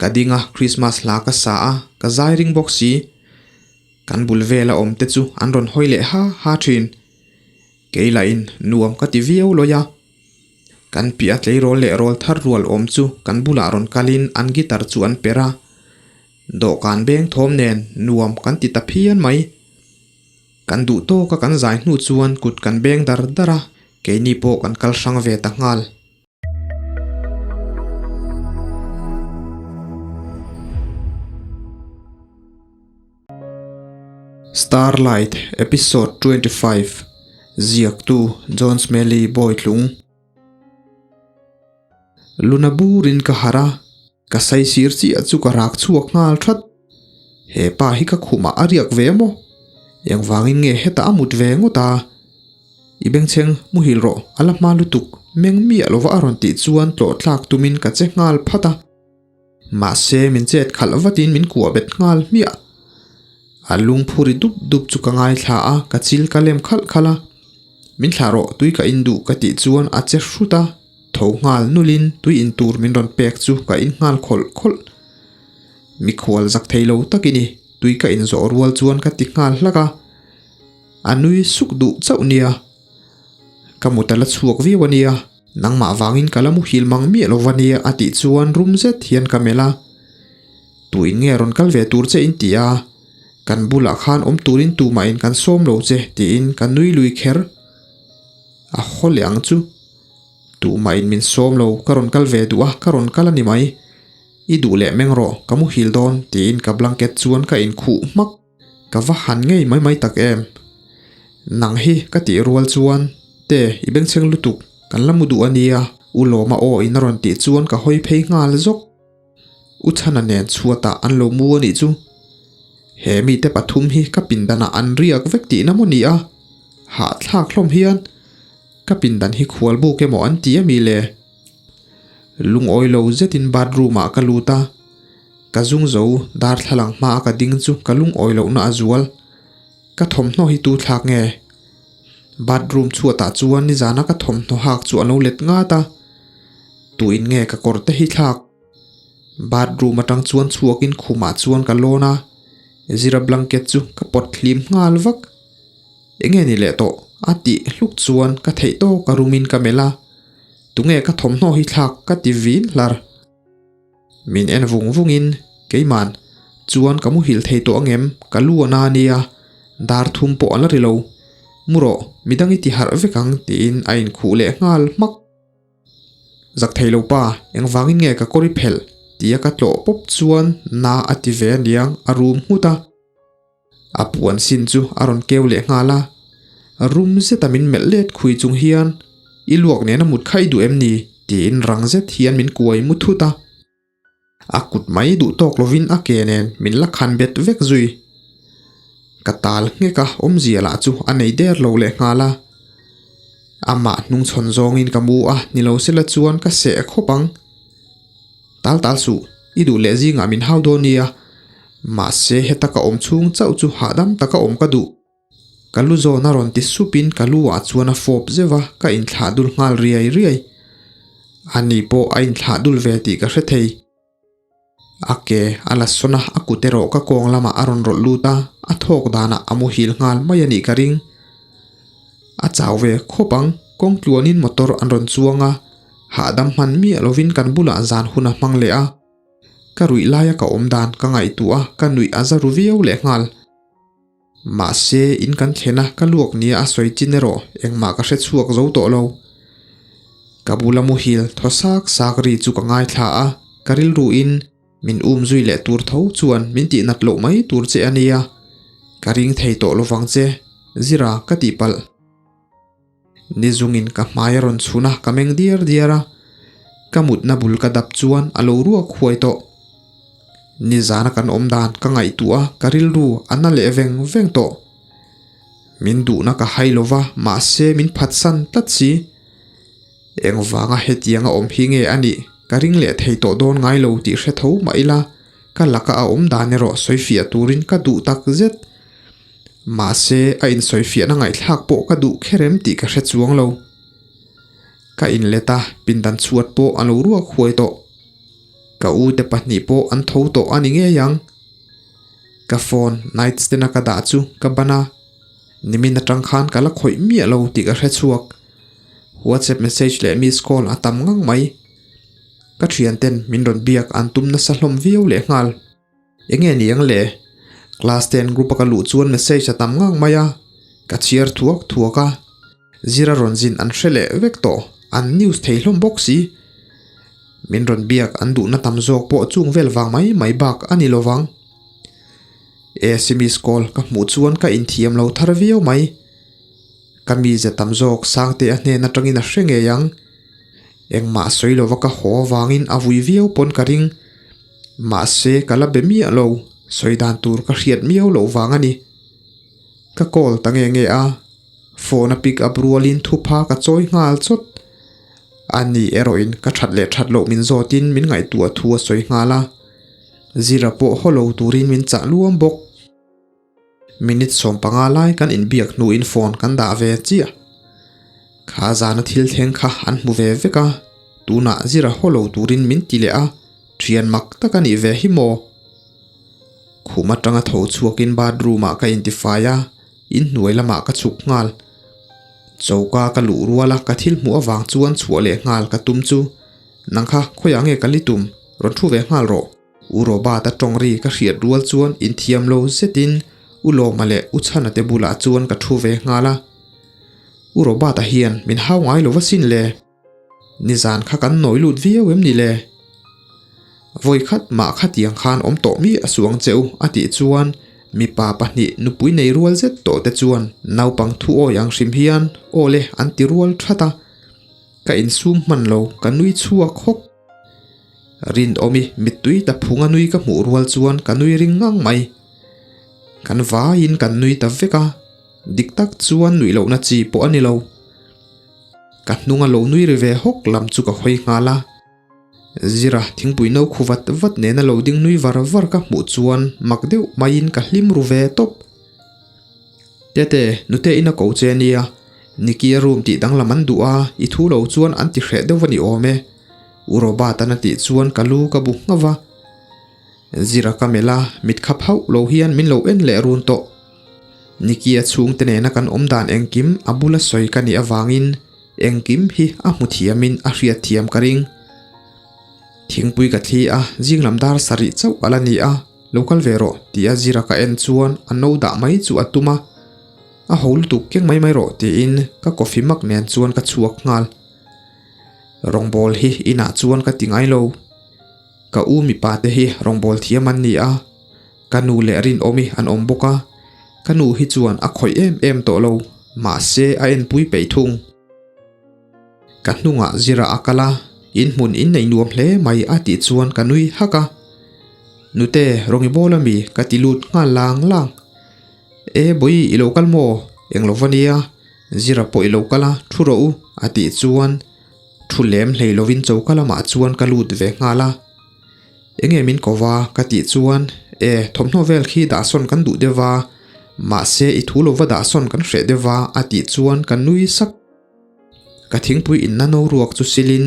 Ka ding a, Christmas hla ka sa a, ka zai ring bawk si. Kan bul vela awm te chu an rawn hawi leh ha ha thin. Kei lahin nuam ka ti viau lawi a. Kan piah tleirawl leh rawl thar rual awm chu kan bulah rawn kalin an guitar chu an per a. Dawhkan beng thawm nen nuam kan ti ta phian mai. Kan duh tawka kan zai hnu chuan kut kan beng dar dar a, keini pawh kan kal hrang ve ta nghal. Starlight Episode 25 Ziaktu John Smelly Bawitlung Luna burin ka harh a, ka saisir chiah chu ka rak chhuak nghal that. He pa hi ka khumah a riak ve maw? Engvangin nge hetah a mut ve ngawt a? I bengchheng muhil rawh, a la hma lutuk, meng miah lova a rawn tih chuan tlawh tlak tumin ka che nghal phat a. Mahse min chet khalh vatin min kuah bet nghal hmiah. A lung phuri dup dup chu ka ngaithla a, ka chil ka lem khalh khalh a. Min thlah rawh, tui ka in duh ka tih chuan a che hrut a, tho nghal nulin tui in tur min rawn pek chu ka in nghal khawlh khawlh. Mikhual zak thei lo tak i ni, tui ka in zawh rual chuan ka ti nghal hlak a. A nui suk duh chauh nia. Ka mut a la chhuak viau a nia, nangmah vangin ka la muhil mang miah lo va nia a tih chuan rum zet hian ka melh a. Tuin nge rawn kal ve tur che in ti a, kan bulah khan awm turin tumahin kan sawm lo che tiin ka nui lui kher. A haw leh ang chu. Tumahin min sawm lo, ka rawn kal ve duh a, ka rawn kal a ni mai. I duh leh meng rawh, ka muhil dawn tiin ka blanket chuan ka inkhuh hmak. Ka va han ngei mai mai tak em? Nang hi ka tih rual chuan, Te, i bengchheng lutuk, kan la mu duh a nia, U Lawma aw in a rawn tih chuan ka hawi phei nghal zawk. U Chhana nen chhuatah an lo mu a nih chu. He mite pathum hi ka pindanah an riak vek tihna maw ni a? Hahthlak hlawm hian ka pindan hi khual buk emaw an ti a mi le? Lungawi lo zetin bathroom ah ka lut a. Ka zung zo, darthlalang hma a ka ding chu ka lungawi lohna a zual. Ka thawmhnaw hi tu thlak nge? Bathroom chhuatah chuan nizana ka thawmhnaw hak chu a lo let ngat a. Tuin nge ka kawr te hi thlak? Bathroom atang chuan chhuakin khumah chuan ka lawn a, Zira blanket chu ka pawt hlim nghal vak. Enge ni leh tawh? A tih hluk chuan ka theih tawk a rumin ka melh a. Tunge ka thawmhnaw hi thlak? Ka ti vin hlar. Min en vung vungin, Keiman, chuan ka muhil thei tawh angem? Ka lu a na ania, dar thum pawh a la ri lo. Mu rawh, midang i ti harh vek ang tiin a inkhuh leh nghal hmak. Zak thei lo pa, engvangin nge ka kawr i phelh? tia ka tlawh pawp chuan na a ti ve aniang a rum nghut a. A puan sin chu a rawn keu leh nghal a, rum zeta min melh let khui chung hian, I luak nena mut kha i duh em ni? tiin rang zet hian min kuai mu thut a. A kut mai duh tawk lovin a ke nen min la khan bet vek zui. Ka tal nghek a, awmzia lah chu a nei der lo leh nghal a. Amah hnungchhawn zawngin ka mu a, ni lo sela chuan ka seh khawp ang. Tal tal suh, i duh leh zingah min hau dawn nia. Mahse heta ka awm chhung chauh chu hahdam taka awm ka duh. Ka lu zawn a rawn ti supin ka lu ah chuan a fawp zeuh a, ka inthlah dul nghal riai riai. Ani pawh a inthlah dul ve tih ka hre thei. A ke a la sawn a, a kut erawh ka kawng lamah a rawn rawlh lut a, a thawk danah a muhil nghal mai a nih ka ring. A chau ve khawp ang, kawng tluanin motor an rawn chuang a, hahdam hman miah lovin kan bulah zan hun a hmang leh a. Ka ruih laia ka awm dan ka ngaihtuah a, ka nuih a za ru viau leh nghal. Mahse, in kan thlen a, ka luak nia a sawi chin erawh engmah ka hre chhuak zo tawh lo. Ka bula muhil thaw sak sak ri chu ka ngaithla a, ka rilruin Min um zui leh tur tho chuan min tih nat loh mai tur che a nia, ka ring thei tawh lovang che, Zira ka tih palh. Ni zungin ka hmai a rawn chhun a, ka meng diar diar a, ka mutna bul ka dap chuan a lo ruak huai tawh. Nizana kan awm dan ka ngaihtuah a, ka rilru a na leh veng veng tawh. Min duhna ka hai lova, mahse min phatsan tlat si. Engvanga hetianga awm hi nge a nih ka ring leh thei tawh dawn ngai lo tih hre tho mah ila, ka laka a awm dan erawh sawifiah turin ka duh tak zet. Mahse, a insawifiahna ngaihthlak pawh ka duh kher em tih ka hre chuang lo. Ka inlet a, pindan chhuat pawh a lo ruak huai tawh. Ka u te pahnih pawh an tho tawh a ni ngei ang. Ka phone night stand a ka dah chu ka ban a, nimin atang khan ka la khawih miah lo tih ka hre chhuak. WhatsApp message leh miss call a tam ngang mai. Ka thian ten min rawn biak an tum nasa hlawm viau leh nghal. Enge ni ang le? Class ten group a ka luh chuan message a tam ngang mai a, ka chhiar thuak thuak a. Zira rawn zin an hre leh vek tawh, an news thei hlawm bawk si. Min rawn biak an duhna tam zawk pawh chung vel vang mai mai bak a ni lovang. Sms call ka hmuh chuan ka inthiam lo thar viau mai. Ka mize tam zawk Sangte a hnen atangin a hre ngei ang. Engmah sawi lova ka haw avangin a vui viau pawn ka ring. Mahse ka la be miah lo, sawi dan tur ka hriat miau loh vang a ni. Ka call ta nge nge a, phone a pick up rualin thupha ka chawi nghal chawt. A ni erawhin ka that leh that loh min zawtin min ngaihtuah thu a sawi nghal a. Zira pawh haw lo turin min chah luam bawk. Minute 15 lai kan inbiak hnuin phone kan dah ve chiah. Kha zana thil thleng kha an hmu ve vek a, tunah zira haw lo turin min ti leh a, thian mak tak a nih ve hi maw? Khum atanga tho chhuakin bathroom ah ka intifai a, inhnuai lamah ka chhuk nghal. Choka ka luh rual a, ka thil hmuh avang chuan chhuah leh nghal ka tum chu, Nang kha khawiah nge ka li tum? Rawn thu ve nghal rawh. U Robert-a tawng ri ka hriat rual chuan inthiam lo zetin U Lawma leh U Chhana te bulah chuan ka thu ve nghal a. U Robert-a hian min hau ngai lo va sin le. Nizan kha kan nawi lut viau em ni le? Vawi khat mah khatiang khan awm tawh mi a suang che u a tih chuan mipa pahnih nupui nei rual zet tawh te chuan naupang thu awi ang hrim hian aw le an ti rual that a. Ka insum hman lo, ka nui chhuak hawk. Rinawmi mittui ta phunga nui ka hmuh rual chuan ka nui ring ngang mai. Kan vaiin kan nui ta vek a, dik tak chuan nuih lohna chi pawh a ni lo. Ka hnunga lo nui ri ve hawk lam chu ka hawi nghal a. Zira thingpui no khu vat vat nena lo ding nui var var ka hmuh chuan mak deuh maiin ka hlim ru ve tawp. Tete, nute in a ko che ania, Nicky a room tih danglam an duh a, i thu lo chuan an ti hreh deuh a ni awm e. U Robert-an a tih chuan ka lu ka bu nghauh va. Zira ka melh a, mit khap hauh lo hian min lo en leh run tawh. Nicky a chhungte nena kan awm dan engkim a bula sawi ka nih avangin Engkim hi a hmu thiamin a hriat thiam ka ring. Thingpui ka thli a, zing lam dar sarih chauh a la ni a, lo kal ve rawh tia zira ka en chuan a no dah mai chu a tum a, a ho lutuk keng mai mai rawh tiin ka coffee mug nen chuan ka chhuak nghal. Rawngbâwl hi inah chuan ka ti ngai lo. Ka u mipa te hi rawngbâwl thiam an ni a, Ka nu leh Rinawmi an awm bawk a, ka nu hi chuan a khawih em em tawh lo, mahse a enpui peih thung. Ka hnungah zirah a kal a, in hmun in nei nuam hle mai a tih chuan ka nui hak a. Nute, rawngi bawl ami? ka ti lut nghal lang lang. E Bawi i lo kal maw? Eng lo va nia, zira pawh i lo kal a, thu rawh u a tih chuan thu lem hlei lovin choka lamah chuan ka lut ve nghal a. Enge min ko va ka tih chuan e thawmhnaw vel khi dahsawn kan duh deuh va, mahse i thu lo va dahsawn kan hreh deuh va a tih chuan ka nui sak. Ka thingpui inna no ruak chu silin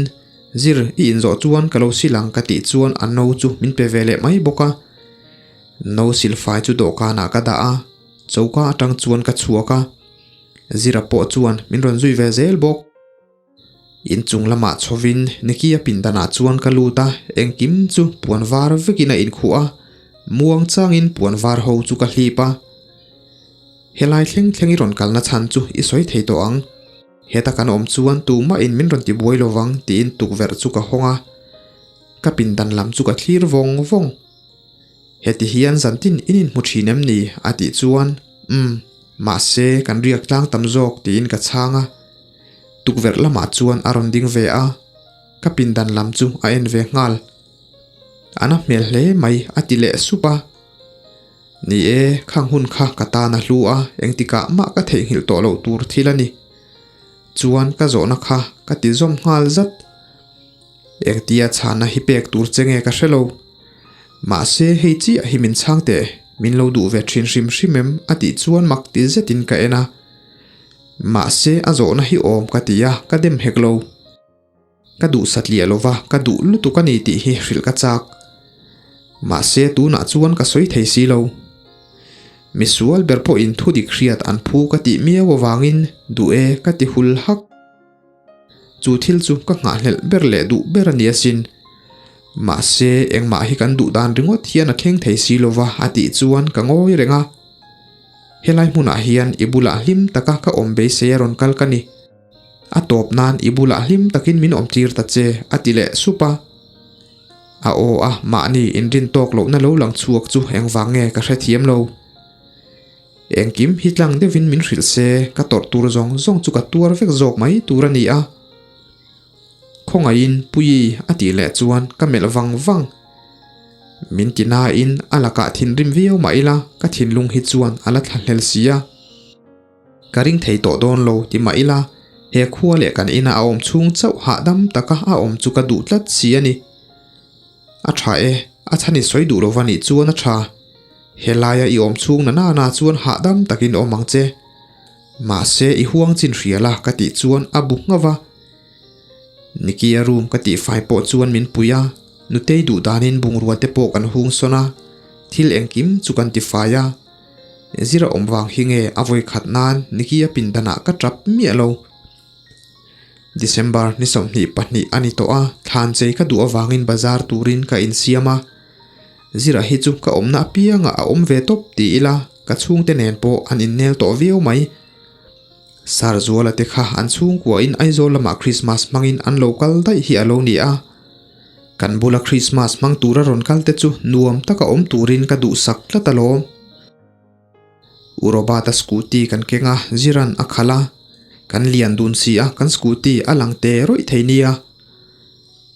zir i inzawh chuan ka lo sil ang ka tih chuan a no chu min pe ve leh mai bawk a. No silfai chu dawhkanah ka dah a, choka atang chuan ka chhuak a, Zira pawh chuan min rawn zui ve zel bawk. Inchung lamah chhovin Nicky-a pindanah chuan ka lut a, engkim chu puan var vekin a inkhuh a, muang changin puan var ho chu ka hlip a. Helai thleng thleng i rawn kalna chhan chu i sawi thei tawh ang. Heta kan awm chuan tumahin min rawn ti buai lovang tiin tukverh chu ka hawng a, ka pindan lam chu ka thlir vawng vawng. Heti hian zantin in inhmu thin em ni? a tih chuan, Umm, mahse kan riak tlang tam zawk tiin ka chhang a. Tukverh lamah chuan a rawn ding ve a, ka pindan lam chu a en ve nghal. A na hmel hle mai a ti leh sup a. Ni e, khang hun kha ka tan a hlu a, engtikah mah ka theihnghilh tawh loh tur thil a ni. Chuan ka zawhna kha ka ti zawm nghal zat. Engtia chhana hi pek tur che nge ka hre lo. Mahse hei chiah hi min chhang teh, min lo duh ve thin hrim hrim em a tih chuan mak ti zetin ka en a. Mahse a zawhna hi awm ka ti a, ka dem hek lo. Ka duh satliah lova ka duh lutuk a ni tih hi hrilh ka chak. Mahse tunah chuan ka sawi thei si lo. Misual ber pawhin thudik hriat an phu ka tih miau avangin duh e ka ti hul hak. Chu thil chu ka nghahhlelh ber leh duh ber a ni asin. Mahse engmah hi kan duh dan ringawt hian a thleng thei si lova a tih chuan ka ngawi reng a. Helai hmunah hian i bulah hlim taka ka awm beisei a rawn kal ka ni. A tawp nan i bulah hlim takin min awm tir ta che a ti leh sup a. A aw a mahni inrin tawk lohna lo lang chhuak chu engvang nge ka hrethiam lo. Engkim hi tlang deuhin min hrilh se ka tawrh tur zawng zawng chu ka tuar vek zawk mai tur a ni a. Khawngaihin Puii a tih leh chuan ka melh vang vang. Min ti nain a lakah thinrim viau mah ila ka thinlung hi chuan a la thla hlel si a. Ka ring thei tawh dawn lo ti mah ila he khua leh kan ina a awm chhung chauh hahdam taka a awm chu ka duh tlat si a ni. A tha e, a chhan i sawi duh lova nih chuan a tha. Helaia i awm chhung na nana chuan hahdam takin awm ang che. Mahse i huang chin hria la ka tih chuan a bu nghauh a. Nicky a room ka tih fai pawh chuan min pui a, Nutei duh danin bungrua te pawh kan hung sawn a, thil engkim chu kan ti fai a. Zira awm vang hi nge a vawi khat nan Nicky a pindanah ka tap miah lo. December ni 22 a ni tawh a, thlan chei ka duh avangin bazar turin ka insiam a. Zira hi chu ka awmna apiangah a awm ve tawp ti ila ka chhungte nen pawh an innel tawh viau mai. Sarzuala te kha an chhungkuain Aizawl lamah Krismas hmangin an lo kal daih hi a lo ni a. Kan bula Krismas hmang tura rawn kal te chu nuam taka awm turin ka duhsak tlat alawm. U Robert-a scooty kan keng a, Ziran a khalh a. Kan lian dun si a, kan scooty a lang te rawih thei nia.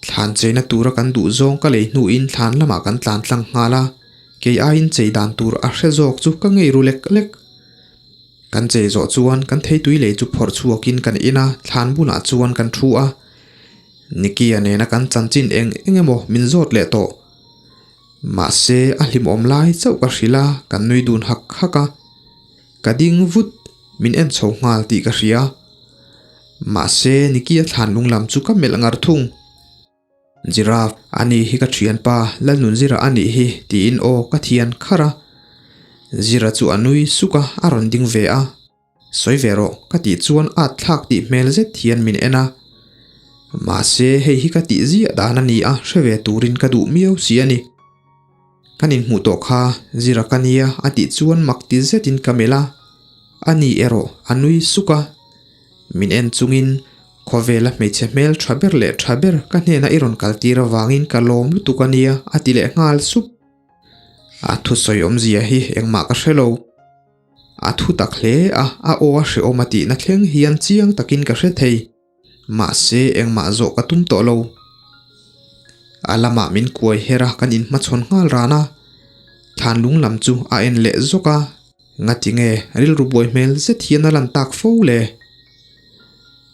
Thlan cheina tura kan duh zawng ka lei hnuin thlan lamah kan tlan tlang nghal a, kei aiin chei dan tur a hre zawk chu ka ngei ru lek lek. Kan chei zawh chuan kan theitui lei chu phawrh chhuakin kan in a, thlan bulah chuan kan thu a. Nicky-a nena kan chanchin eng eng emaw min zawt leh tawh. Mahse, a hlimawm lai chauh ka hrilh a, kan nui dun hak hak a. Ka ding vut, min en chho nghal tih ka hria. Mahse, Nicky-a thlan lung lam chu ka melh ngar thung. Giraffe, ani hi ka thianpa, Lalnunzira a nih hi, tiin aw ka thian kharh a. Zira chu a nui suk a, a rawn ding ve a. Sawi ve rawh, ka tih chuan at thlak tih hmel zet hian min en a. Mahse, hei hi ka tih ziah dan a ni a, hre ve turin ka duh miau si a ni. Kan inhmuh tawh kha, Zira ka nia, a tih chuan mak ti zetin ka melh a. A ni erawh a nui suk a. Min en chungin, Khawvela hmeichhe hmel tha ber leh tha ber ka hnena i rawn kal tir avangin ka lawm lutuk a nia, a ti leh nghal sup. A thusawi awmzia hi engmah ka hre lo. A thu tak hle a, a aw a hrehawm a tihna thleng hian chiang takin ka hre thei. Mahse engmah zawh ka tum tawh lo. A lamah min kuai her a, kan inhmachhawn nghal ran a. Thlan lung lam chu a en leh zawk a. Ngati nge rilru buai hmel zet hian a lan tak fo le?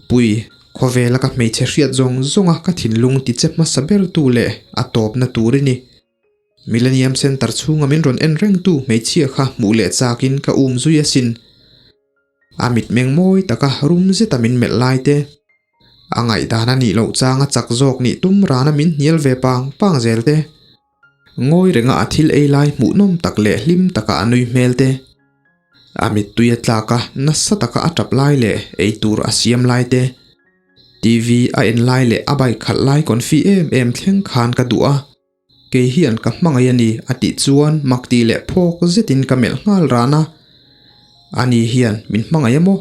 Pui, khawvela ka hmeichhe hriat zawng zawnga ka thinlung ti che hmasa ber tu leh a tawpna tur i ni. Millennium Centre chhunga min rawn en rengtu hmeichhia kha hmuh leh chakin ka um zui asin. A mitmeng mawi taka rum zeta min melh lai te. A ngaihdan a nih loh changa chak zawk nih tum rana min hnial ve pang pang zel te. Ngawi renga a thil ei lai hmuhnawm tak leh hlim taka a nui hmel te. A mittui a tlak a, nasa taka a tap lai leh ei tur a siam lai te. TV a en lai leh a bike khalh lai confi em em thleng khan ka duh a. Kei hian ka hmangaih a ni a tih chuan mak tih leh phawk zetin ka melh nghal ran a. Ani hian min hmangaih a maw?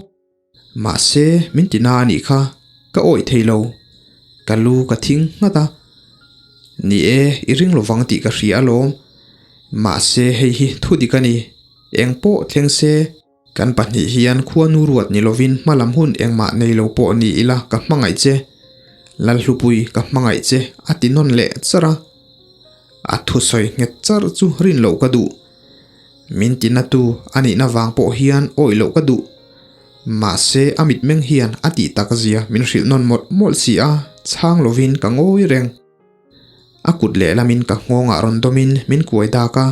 Mahse min ti na a nih kha, ka awih thei lo. Ka lu ka thing nghat a. Ni e, i ring lovang tih ka hria alawm. Mahse hei hi thu dik a ni. Eng pawh thleng se. Kan pahnih hian khuanu ruat ni lovin hmalam hun engmah nei lo pawh ni ila ka hmangaih che. Lalhlupui ka hmangaih che a ti nawn leh char a. A thusawi nghet char chu rin loh ka duh. Min ti natu a nihna vang pawh hian awih loh ka duh. Mahse a mitmeng hian a tih tak zia min hrilh nawn mawlh mawlh si a, chhang lovin ka ngawi reng. A kut lehlamin ka nghawngah rawn dawmin min kuai dak a,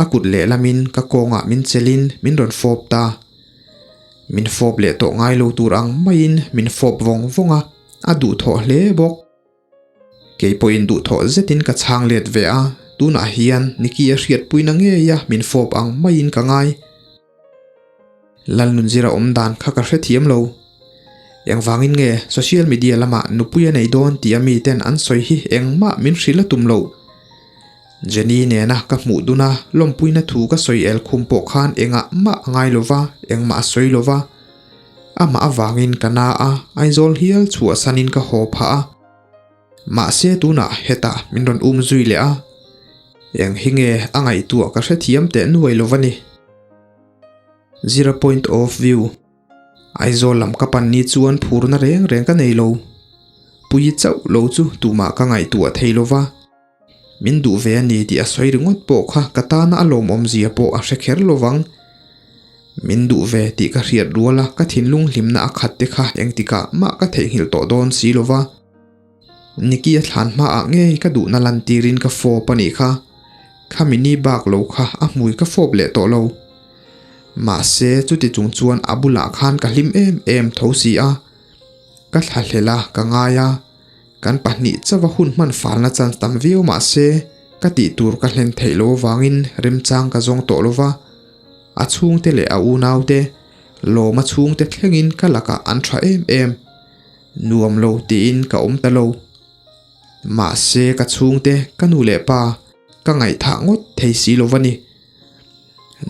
a kut lehlamin ka kawngah min chelhin min rawn fawp ta. Min fawp leh tawh ngai lo tur ang maiin min fawp vawng vawng a. A duhthawh hle bawk. Kei pawhin duhthawh zetin ka chhang let ve a, tunah hian Nikki a hriatpuina ngeia min fawp ang maiin ka ngai. Lalnunzira awm dan kha ka hrethiam lo. Engvangin nge social media lamah nupui a nei dawn tih a miten an sawi hi engmah min hrilh a tum lo. Jenny nena ka hmuh dun a, lawmpuina thu ka sawi el khum pawh khan engah mah a ngai lo va, engmah a sawi lo va. Amah avangin ka na a, Aizawl hial chhuahsanin ka haw phah a. Mahse tunah hetah min rawn um zui leh a, eng hi nge a ngaihtuah ka hrethiam teh nuai lo va ni. Zira point of view. Aizawl lam ka pan ni chuan phurna reng reng ka nei lo. Pui chauh lo chu tumah ka ngaihtuah thei lo va. Min duh ve a ni tih a sawi ringawt pawh kha ka tana a lawmawm zia pawh a hre kher lo vang. Min duh ve tih ka hriat rual a, ka thinlung hlimna a khat te kha engtikah mah ka theihnghilh tawh dawn si lo va. Nikki a thlan hmaah ngei ka duhna lantirin ka fawp a nih kha. Khami ni bak lo kha a hmui ka fawp leh tawh lo. Mahse chuti chung chuan a bulah khan ka hlim em em tho si a. Ka thlahlel a, ka ngai a. Kan pahnih chauha hun hman falna chance tam viau mah se, ka tih tur ka hlen theih lo avangin remchang ka zawng tawh lo va. A chhungte leh a unaute, lawma chhungte thlengin ka lakah an tha em em. Nuam lo tiin ka awm ta lo. Mahse ka chhungte, ka nu leh pa, ka ngaihthah ngawt thei si lo va ni.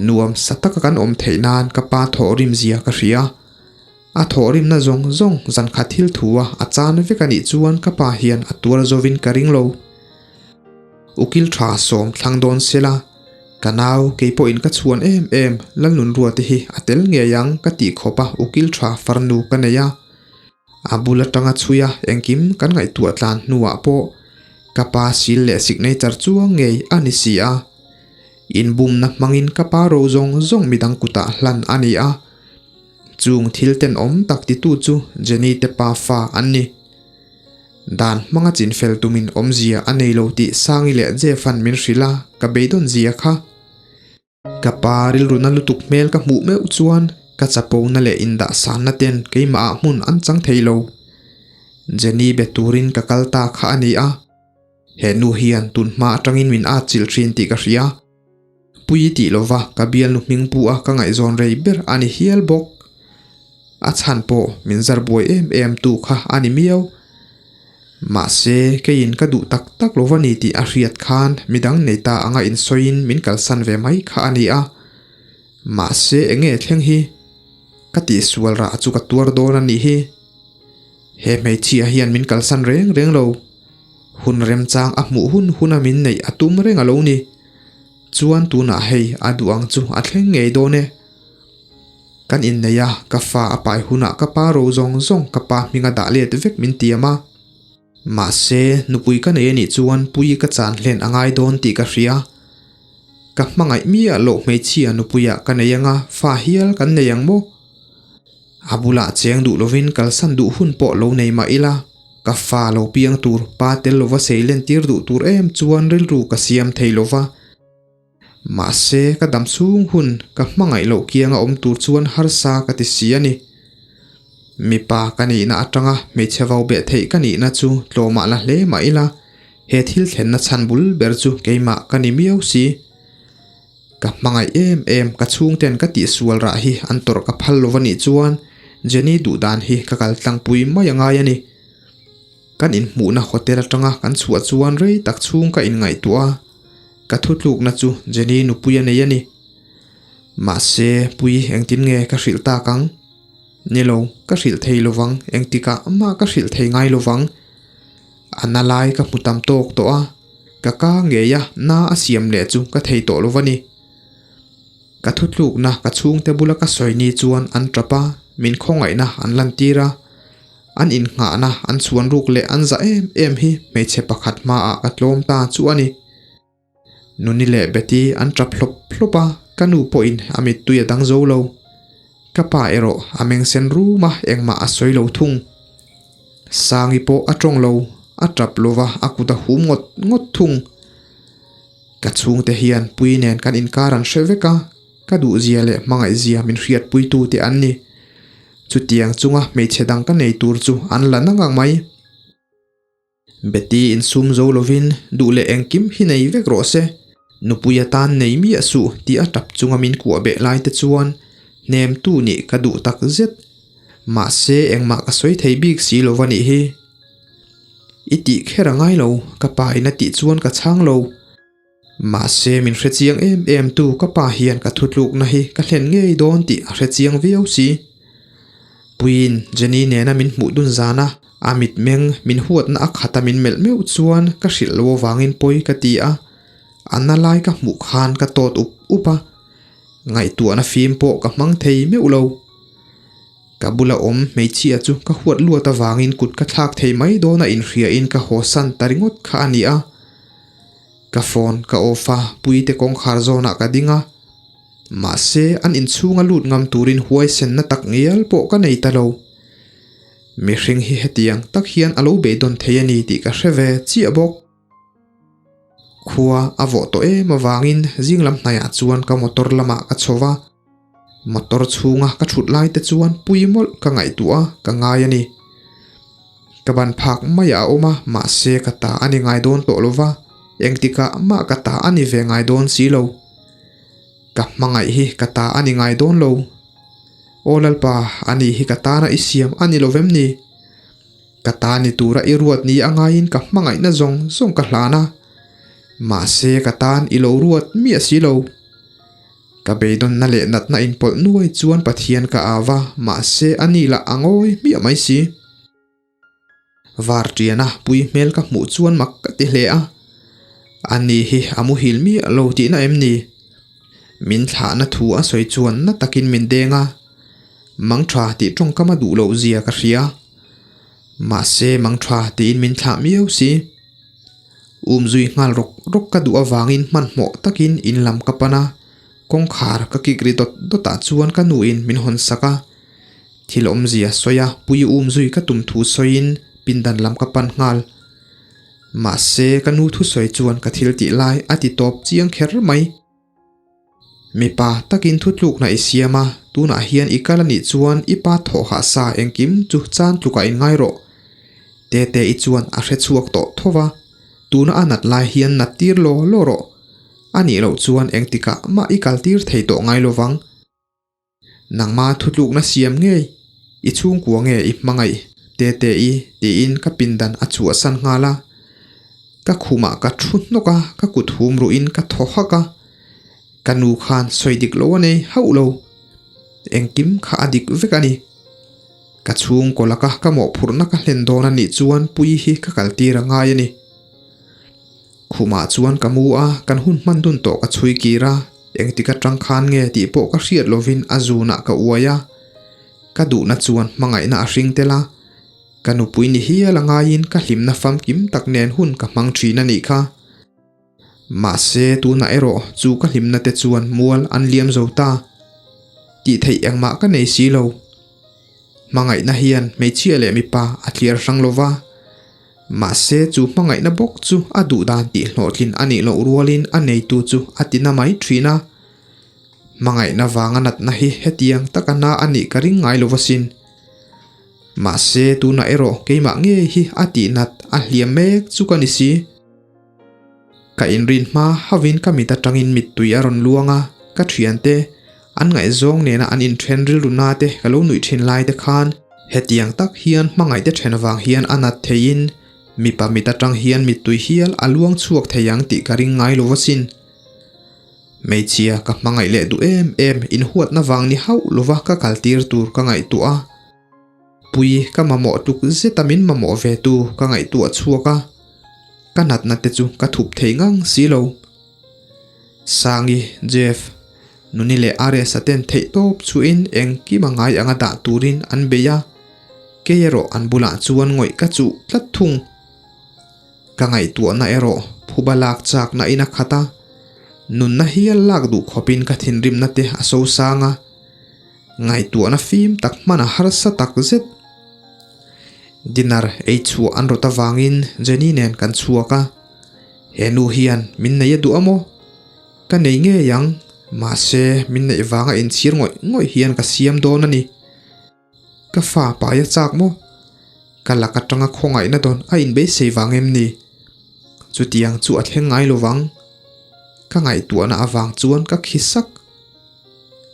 Nuam sa taka kan awm theih nan ka pa thawhrim zia ka hria. A thawhrimna zawng zawng zankhat thil thu a a chan vek a nih chuan ka pa hian a tuar zovin ka ring lo. Ukil tha sawm thlang dawn sela, ka nau kei pawhin ka chhuan em em Lalnunruate hi a tel ngei ang ka tih khawp a ukil tha farnu ka nei a. A bul atanga chhui a engkim kan ngaihtuah tlan hnuah pawh ka pa sil leh signature chuang ngei a ni si a. Inbumna hmangin ka pa ro zawng zawng midang kutah hlan a ni a. Chung thil tenawm tak titu chu Jenny te pa fa an ni. Dan hmanga chinfel tumin awmzia a nei lo tih Sangi leh Jeff-a'n min hrilh a, ka beidawn zia kha. Ka pa rilruna lutuk hmel ka hmuh meuh chuan ka chapona leh indahsanna ten keimahah hmun an chang thei lo. Jenny be turin ka kal ta kha a ni a. He nu hian tun hma atangin min atchilh thin tih ka hria. Pui tih lova ka bialnu hming pu a ka ngaihzawn rei ber a ni hial bawk. A chhan pawh min zar buai em em tu kha a ni miau. Mahse, keiin ka duh tak tak lova ni tih a hriat khan midang nei ta anga insawiin min kalsan ve mai kha a ni a. Mahse, enge thleng hi? Ka tihsual rah chu ka tuar dawn a nih hi. He hmeichhia hian min kalsan reng reng lo. Hun remchang a hmuh hun huna min neih a tum reng a lo ni. Chuan tunah hei a duh ang chu a thleng ngei dawn e. Kan innei a, ka fa a pai hunah ka pa ro zawng zawng ka pa hminga dah let vek min tiam a. Mahse, nupui ka nei anih chuan pui ka chan hlen a ngai dawn tih ka hria. Ka hmangaih miah loh hmeichhia nupuiah ka nei anga fa hial kan nei ang maw? A bulah cheng duh lovin kalsan duh hun pawh lo nei mah ila, ka fa lo piang tur, pa tel lova sei len tir duh tur em chuan rilru ka siam thei lova. Mahse, ka dam chhung hun ka hmangaih loh kianga awm tur chuan harsa ka ti si a ni. Mipa ka nihna atanga hmeichhe vo beh theih ka nihna chu tlawmah la hle mah ila, he thil thlenna chhan bul ber chu keimah ka ni miau si. Ka hmangaih em em, ka chhungten ka tihsual rah hi an tawrh ka phal lo va nih chuan Jenny duh dan hi ka kal tlangpui mai a ngai a ni. Kan inhmuhna hotel atanga kan chhuah chuan rei tak chhung ka inngaihtuah a, ka thutlukna chu Jenny nupui a nei a ni. Mahse, Pui engtin nge ka hrilh tak ang? Ni lo, ka hrilh thei lovang, engtikah mah ka hrilh thei ngai lovang. A na lai ka hmu tam tawk tawh a, ka ka ngei a, na a siam leh chu ka thei tawh lo va ni. Ka thutlukna ka chhungte bula ka sawi ni chuan an tap a, min khawngaihna an lantir a, an innghahna an chhuan ruk leh an za em em hi hmeichhe pakhat hmaah ka tlawm ta chu a ni. Nuni leh Betty an tap hlawp hlawp a, ka nu pawhin a mittui a dang zo lo. Ka pa erawh a meng sen rum a, engmah a sawi lo thung. Sangi pawh a tawng lo, a tap lo va, a kut a hum ngawt ngawt thung. Ka chhungte hian Pui nen kan inkar an hre vek a, ka duhzia leh hmangaihzia min hriatpuitu te an ni. Chutiang chunga hmeichhe dang ka nei tur chu an la na ngang mai. Betty insum zo lovin duh leh engkim hi nei vek rawh se, nupui atan nei miah suh tih a tap chunga min kuah beh lai te chuan hnemtu nih ka duh tak zet. Mahse engmah ka sawi thei bik si lo va nih hi. I tih kher a ngai lo, ka pa in a tih chuan ka chhang lo. Mahse min hre chiang em em tu ka pa hian ka thutlukna hi ka hlen ngei dawn tih a hre chiang viau si. Puiin Jenny nena min hmuh dun zana a mitmeng min huatna a khata min melh meuh chuan ka hrilh lo avangin pawi ka ti a, a na lai ka hmuh khan ka tawt up up a, ngaihtuahna fim pawh ka hmang thei meuh lo. Ka bula awm hmeichhia chu ka huat luat avangin kut ka thlak thei mai dawn a inhriain ka hawsan ta ringawt kha a ni a. Ka phone ka off a, Puite kawngkhar zawnah ka ding a. Mahse, an inchhunga lut ngam turin huaisenna tak ngial pawh ka nei ta lo. Mihring hi hetiang tak hian a lo beidawn thei a ni tih ka hre ve chiah bawk. Khua a vawh tawh em avangin zing lam hnaiah chuan ka motor lamah ka chho va. Motor chhunga ka thut lai te chuan pui mawlh ka ngaihtuah a, ka ngai a ni. Ka ban phak maiah a awm a, mahse ka ta a ni ngai dawn tawh lo va, engtikah mah ka ta a ni ve ngai dawn si lo. Ka hmangaih hi ka ta a ni ngai dawn lo. Aw Lalpa, ani hi ka tana i siam a ni lo vem ni? Ka ta ni tura i ruat ni a ngaiin ka hmangaihna zawng zawng ka hlan a, mahse ka tan i lo ruat miah si lo. Ka beidawnna leh natna inpawlh nuai chuan Pathian ka au va, mahse a ni lah a ngawi hmiah mai si. Varṭiana pui hmel ka hmuh chuan mak ka ti hle a, a ni hi a muhil miah lo tihna em ni? Min thlahna thu a sawi chuan na takin min deng a, Mangṭha tih ṭawngkam a duh loh zia ka hria. Mahse Mangṭha tiin min thlah miau si. Umzui nghal rawk rawk ka duh avangin hmanhmawh takin in lam ka pan a, kawngkhar ka kik ri dawt dawt ah chuan ka nuin min hawn sak a. Thil awmzia sawi a, pui umzui ka tum thu sawiin pindan lam ka pan nghal. Mahse ka nu thusawi chuan ka thil tih lai a ti tawp chiang kher mai. Mipa takin thutlukna i siam a, tunah hian i kal a nih chuan i pa thawhah sa engkim chu chan tlukah in ngai rawh. Tete i chuan a hre chhuak tawh tho va, tuna a nat lai hian nat tir law law rawh. A nih loh chuan engtikah mah i kal tir thei tawh ngai lo vang. Nangma thutlukna siam ngei, i chhungkua nge i hmangaih Tete i tiin ka pindan a chhuahsan nghal a. Ka khumah ka thu hnawk a, ka kut hum ruhin ka thaw hak a. Ka nu khan sawi dik lo a nei hauh lo. Engkim kha a dik vek a ni. Ka chhungkaw laka ka mawhphurhna ka hlen dawn a nih chuan Puii hi ka kaltir a ngai a ni. Khumah chuan ka mu a, kan hun hman dun tawh ka chhui kir a, engtik atang khan nge tih pawh ka hriat lovin a zunah ka uai a. Ka duhna chuan hmangaihna a hring tel a, ka nupui ni hial a ngaiin ka hlimna famkim tak nen hun ka hmang thin a nih kha. Mahse tunah erawh chu ka hlimna te chuan mual an liam zo ta. Tih theih engmah ka nei si lo. Hmangaihna hian hmeichhia leh mipa a thliar hrang lova. Mahse chu hmangaihna bawk chu a duh dan tih hlawhtlin a nih loh rualin a neitu chu a ti na mai thin a. Hmangaihna vanga natna hi hetiang taka na a nih ka ring ngai lo asin. Mahse tunah erawh keimah ngei hi a tihnat a hliam mek chu ka ni si. Ka inrin hma hauhin ka mit atangin mittui a rawn luang a, ka thiante, an ngaihzawng nena an inthen rilru na te ka lo nuih thin lai te khan hetiang tak hian hmangaih te then vang hian a nat theiin mipa mit atang hian mittui hial a luang chhuak thei ang tih ka ring ngai lo asin. Hmeichhia ka hmangaih leh duh em em inhuatna vang ni hauh lova ka kaltir tur ka ngaihtuah a. Pui ka mamawh tluk zeta min mamawh ve tu ka ngaihtuah chhuak a, ka natna te chu ka thup thei ngang si lo. Sangi, Jeff, Nuni leh Arias-a ten theih tawp chuhin engkim a ngai anga dah turin an bei a, kei erawh an bulah chuan ngawih ka chuh tlat thung. Ka ngaihtuahna erawh phuba lak chakna in a khat a, nunna hial lak duh khawpin ka thinrimna te a sosang a. Ngaihtuahna fim tak hman a harsa tak zet. Dinner ei chhuah an rawt avangin Jenny nen kan chhuak a, he nu hian min nei a duh a maw? Ka nei ngei ang, mahse min neih vanga inchhir ngawih ngawih hian ka siam dawn a ni. Ka fa pai a chak maw? Ka lak atanga khawngaihna dawn a inbeisei vang em ni? Chutiang chu a thleng ngai lovang. Ka ngaihtuahna avang chuan ka khi sak.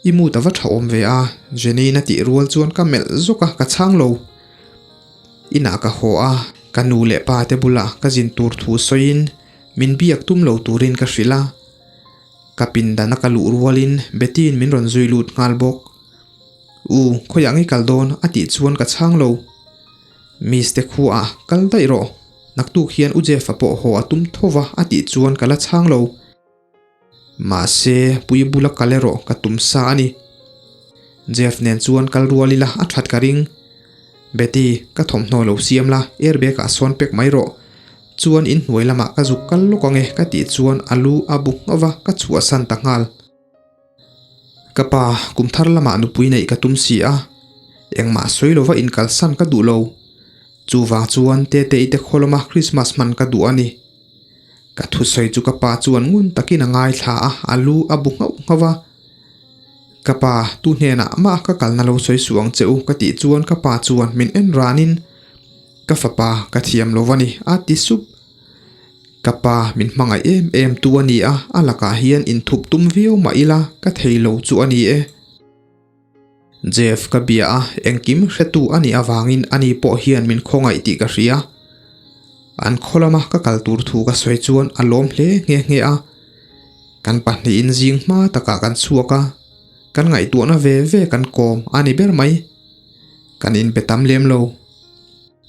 I mood a va tha awm ve a, Jenny-in a tih rual chuan ka melh zawk a, ka chhang lo. Inah ka haw a, ka nu leh pa te bulah ka zin tur thu sawiin min biak tum lo turin ka hrilh a. Ka pindan a ka luh rualin Betty-in min rawn zui lut nghal bawk. U, khawiah nge kal dawn? a tih chuan ka chhang lo. Miss te khuaah kal daih rawh, naktuk hian U Jeff-a pawh haw a tum tho va a tih chuan ka la chhang lo. Mahse, pui bula kal erawh ka tum sa a ni. Jeff nen chuan kal rual ila a that ka ring. Betty, ka thawmhnaw lo siam la, airbag ah sawn pek mai rawh. Chuan inhnuai lamah ka zuk kal lawk ange ka tih chuan a lu a bu nghauh va, ka chhuahsan ta nghal. Ka pa, kum thar lamah nupui neih ka tum si a, engmah sawi lova inkalsan ka duh lo. Chuvang chuan Tete-i te khaw lama Christmas hman ka duh a ni. Ka thusawi chu ka pa chuan ngun takin a ngaithla a, a lu a bu nghauh nghauh a. Ka pa, tu hnenah mah ka kalna lo sawi suh ang che u ka tih chuan ka pa chuan min en ranin, Ka fapa, ka thiam lo va ni, a ti sup. Ka pa, min hmangaih em em tu a ni a, a lakah hian inthup tum viau mah ila ka thei lo chu a ni e. Jeff ka bia a, engkim hretu a nih avangin ani pawh hian min khawngaih tih ka hria. An khaw lama ka kal tur thu ka sawi chuan a lawm hle nghe nghe a. Kan pahnihin zing hma takah kan chhuak a, kan ngaihtuahna ve ve kan kawm a ni ber mai. Kan inbe tam lem lo.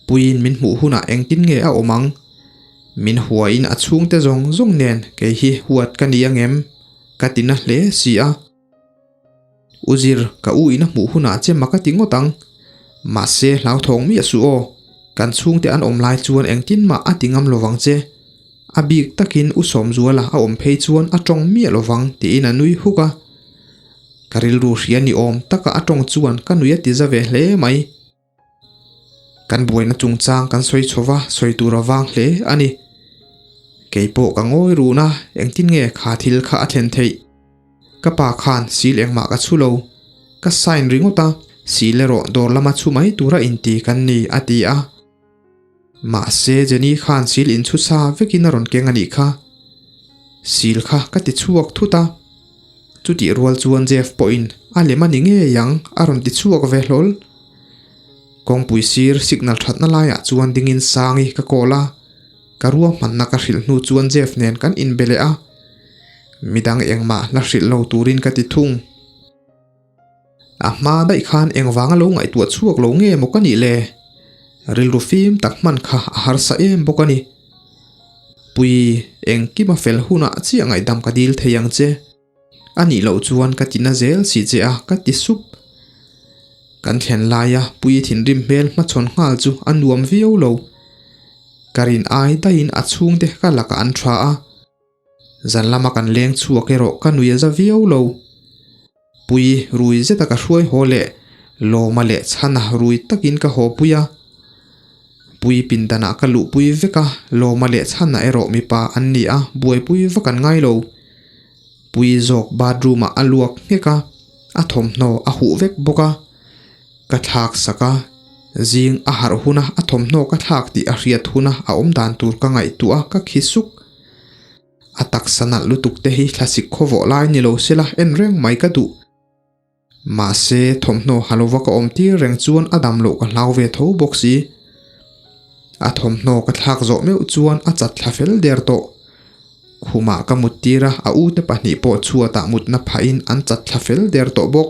Puiin min hmuh hunah engtin nge a awm ang? Min huain a chhungte zawng zawng nen kei hi huat ka ni angem? Ka ti na hle si a. U Zir, ka u in a hmuh hunah che mak a ti ngawt ang. Mahse, hlauthawng miah suh aw. Kan chhungte an awm lai chuan engtin mah a ti ngam lovang che. A bik takin U Sawmzuala a awm phei chuan a tawng miah lovang tiin a nui huk a. Ka rilru hria ni awm taka a tawng chuan ka nui a ti za ve hle mai. Kan buaina chungchang kan sawi chho va, sawi tur a vang hle a ni. Kei pawh ka ngawi run a, engtin nge kha thil kha a thlen theih? Ka pa khan sil engmah ka chhu lo. Ka sign ringawt a, sil erawh dawr lama chhu mai tura inti kan ni, a ti a. Mahse Jenny khan sil inchhu sa vekin a rawn keng a nih kha. Sil kha ka ti chhuak thut a. Chutih rual chuan Jeff pawhin a lem a ni ngei ang a rawn ti chhuak ve hlawl. Kawngpui sir signal thatna laiah chuan dingin Sangi ka call a, ka ruahmanna ka hrilh hnu chuan Jeff nen kan inbe leh a. Midang engmah la hrilh lo turin ka ti thung. A hma daih khan engvanga lo ngaihtuah chhuak lo nge maw ka nih le? Rilru fim tak hman kha a harsa em bawk a ni. Pui, engkim a fel hunah chiah ngaihdam ka dil thei ang che. A nih loh chuan ka ti na zel si che a, ka ti sup. Kan thlen laia Pui thinrim hmel hmachhawn nghal chu a nuam viau lo. Ka rin ai daihin a chhungte ka lakah an tha a. Zan lama kan leng chhuak erawh ka nui a za viau lo. Pui rui zeta ka hruai haw leh Lawma leh Chhana rui takin ka haw pui a. Pui pindanah ka luhpui vek a, Lawma leh Chhana erawh mipa an ni a, buaipui vak an ngai lo. Pui zawk bathroom ah a luak nghek a, a thawmhnaw a huh vek bawk a. Ka thlak sak a, zing a harh huna a thawmhnaw ka thlak tih a hriat huna a awm dan tur ka ngaihtuah a, ka khi suk. A taksa nalh lutuk te hi thlasik khawvawh lai ni lo sela en reng mai ka duh. Mahse, thawmhnaw ha lova ka awm tir reng chuan a dam loh ka hlau ve tho bawk si. A thawmhnaw ka thlak zawh meuh chuan a chat thla fel der tawh. Khumah ka mut tir a, a ute pahnih pawh chhuatah mutna phahin an chat thla fel der tawh bawk.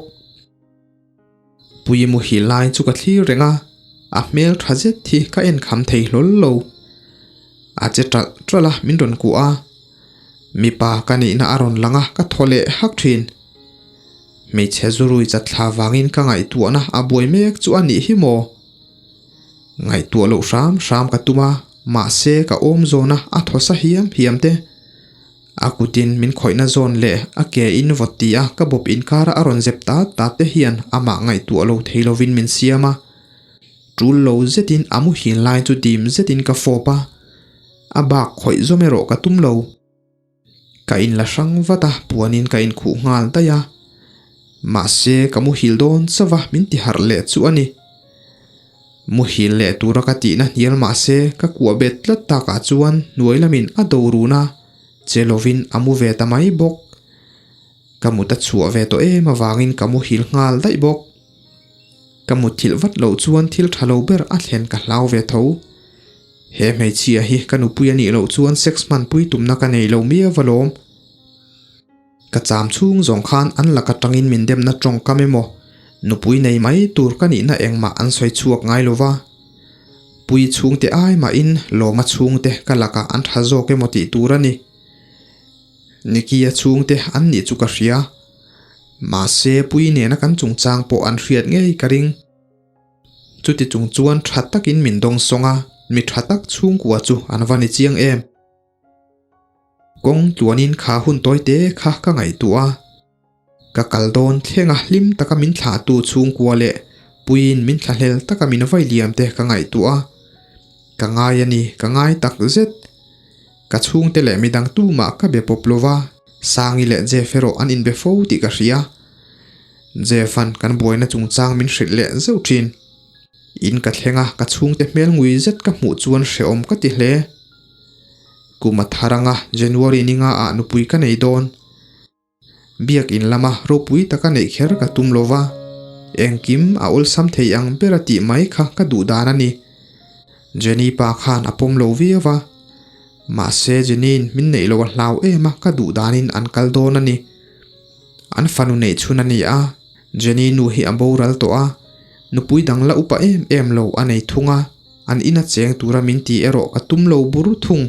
Pui muhil lai chu ka thlir reng a, a hmel tha zet hi ka en kham thei hlawl lo. A che ṭalh ṭalh a, min rawn kuah a. Mipa ka nihna a rawn lang a, ka thaw leh hak ṭhin. Hmeichhe zurui chatthla vangin ka ngaihtuahna a buai mek chu a nih hi maw? Ngaihtuah loh hram hram ka tum a, mahse ka awm zawn a, a thaw sa hiam hiam te. A kutin min khawihna zawn leh a ke in vawt ti a ka bawp inkara a rawn zep tat tat te hian amah ngaihtuah lo thei lovin min siam a. Tul lo zetin a muhil lai chu dim zetin ka fawp a, a bak khawih zawm erawh ka tum lo. Ka inla hrang vat a, puanin ka inkhuh nghal daih a. Mahse ka muhil dawn chauh a, min ti harh leh chu a ni. Muhil leh tura ka tihna hnial mah se ka kuah bet tlat takah chuan hnuai lamin a do run a, che lovin a mu ve ta mai bawk. Ka mut a chhuah ve tawh em avangin ka muhil nghal daih bawk. Ka mutthilh vat loh chuan thil tha lo ber a thlen ka hlau ve tho. He hmeichhia hi ka nupui a nih loh chuan sex hmanpui tumna ka nei lo miau alawm. Ka cham chhung zawng khan an lak atangin min demna tawngkam emaw, nupui nei mai tur ka nihna engmah an sawi chhuak ngai lo va. Pui chhungte ai mahin lawma chhungte ka lakah an tha zawk emaw tih tur a ni. Nicky-a chhungte an nih chu ka hria. Mahse pui nena kan chungchang pawh an hriat ngei ka ring. Chuti chung chuan tha takin min dawng sawng a, mi tha tak chhungkua chu an va ni chiang em. Kawng tluanin kha hun tawi te kha ka ngaihtuah a, ka kal dawn thleng a hlim taka min thlahtu chhungkua leh puiin min thlahlel taka min vai liam te ka ngaihtuah a, ka ngai a ni, ka ngai tak zet. Ka chhungte leh midang tumah ka be pawp lo va, Sangi leh Jeff erawh an inbe fo tih ka hria. Jeff-a'n kan buaina chungchang min hrilh leh zeuh thin. In ka thleng a, ka chhungte hmel ngui zet ka hmuh chuan hrehawm ka ti hle. Kum a thar anga January ni nga ah nupui ka nei dawn. Biakin lama ropui taka neih kher ka tum lo va, engkim a awlsam thei ang ber a tih mai kha ka duh dan a ni. Jenny pa khan a pawm lo viau va, mahse Jenny-in min neih lo a hlau em a ka duh danin an kal dawn a ni. An fanu neih chhun a ni a, Jenny nu hi a boral tawh a, nupui dang la upa em em lo a nei thung a. An ina cheng tura min ti erawh ka tum lo bur thung.